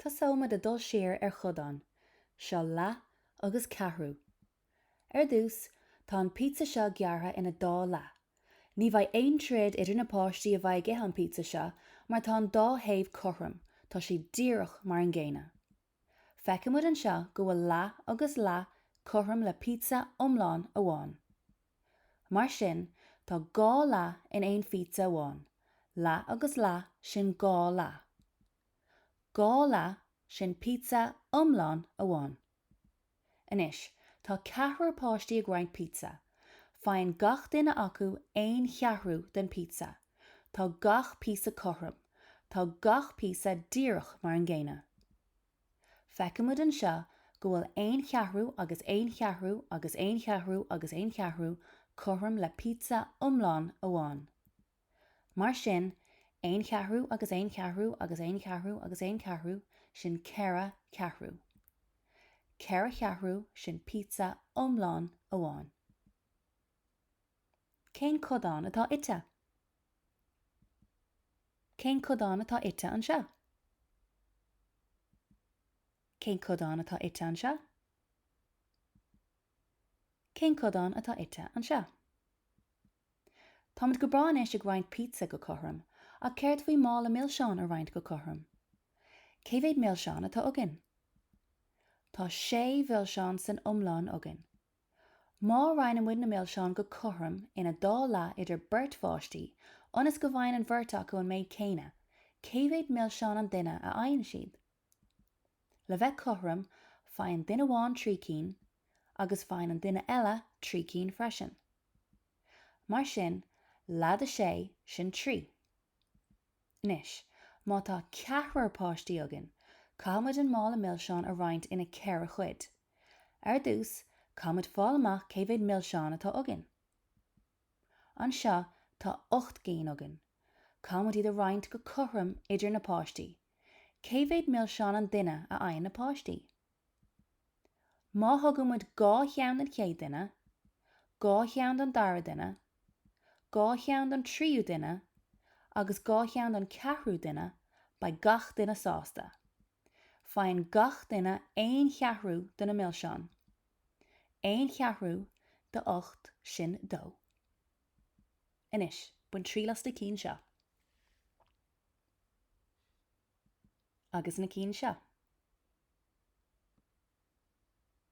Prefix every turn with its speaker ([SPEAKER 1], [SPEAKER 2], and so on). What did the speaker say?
[SPEAKER 1] Tosóimid ag dul siar ar chodáin. Seo leath agus ceathrú. Ar dtús, tá an píotsa seo gearrtha ina dá leath. Ní bheidh aon troid idir na páistí a bheidh ag ithe an píotsa seo mar tá an dá thaobh cothrom, tá siad díreach mar an gcéanna. Feicfidh muid anseo go bhfuil leath agus leath cothrom le píotsa iomlán amháin. Mar sin, tá dhá leath in aon phíotsa amháin, leath agus leath, sin dhá leath. Dhá leath, sin píotsa iomlán amháin. Anois, tá ceathrar páistí ag roinnt píotsa. Faigheann gach duine acu aon cheathrú den phíotsa. Tá gach píosa cothrom. Tá gach píosa díreach mar an gcéanna. Feicimid anseo go bhfuil aon cheathrú agus aon cheathrú agus aon cheathrú agus aon cheathrú cothrom le píotsa iomlán amháin. Mar sin, aon cheathrú agus aon cheathrú agus aon cheathrú agus aon cheathrú, sin ceithre cheathrú. Ceithre cheathrú, sin píotsa iomlán amháin. Cén codán atá ite? Cén codán atá ite anseo? Cén codán atá ite anseo? Cén codán atá ite anseo? Táimid go breá anois ag roinnt píotsa go cothrom, ach céard faoi mála milseán a roinnt go cothrom? Cé mhéad milseán atá againn? Tá sé mhilseán san iomlán againn. Má roinneann muid na milseáin go cothrom ina dá leath idir beirt pháistí, ionas go bhfaigheann an bheirt acu an méid céanna, cé mhéad milseán an duine a fhaigheann siad? Le bheith cothrom, faigheann duine amháin trí cinn, agus faigheann an duine eile trí cinn freisin. Mar sin, leath de sé, sin trí. Anois, má tá ceathrar páistí againn, caithfimid an mála milseán a roinnt ina ceithre chuid. Ar dtús, caithfimid fáil amach cé mhéad milseán atá againn. Anseo, tá 8 gcinn againn. Caithfimid iad a roinnt go cothrom idir na páistí. Cé mhéad milseán an duine a fhaigheann na páistí? Má thugann muid dhá cheann don chéad duine, dhá cheann don dara duine, dhá cheann don tríú duine agus dhá cheann don cheathrú duine, beidh gach duine sásta. Faigheann gach duine aon cheathrú de na milseáin. Aon cheathrú de 8, sin dó. Anois, bain triail as na cinn seo. Agus na cinn seo.